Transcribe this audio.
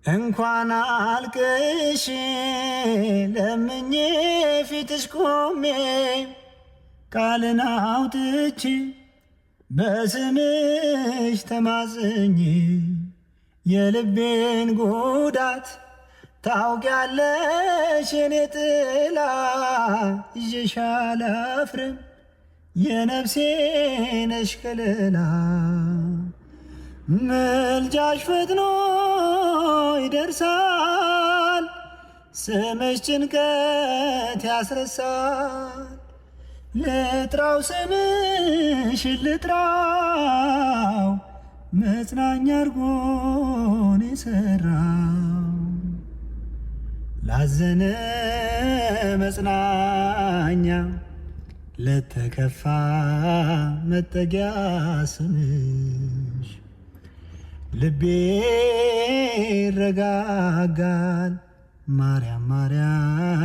እንኳን አልቅሽ ለምኜ ፊትሽ ቆሜ ቃልን አውጥቼ በስምሽ ተማጽኜ የልቤን ጉዳት ታውቂያለሽ የኔ ጥላ ይዤሽ አላፍርም የነፍሴ ነሽ ከለላ ምልጃሽ ፈጥኖ ይደርሳል፣ ስምሽ ጭንቀት ያስረሳል። ልጥራው ስምሽ ልጥራው መጽናኛ አርጎን የሰራው ላዘነ መጽናኛ ለተከፋ መጠጊያ ስምሽ ልቤ ይረጋጋል። ማርያም ማርያም።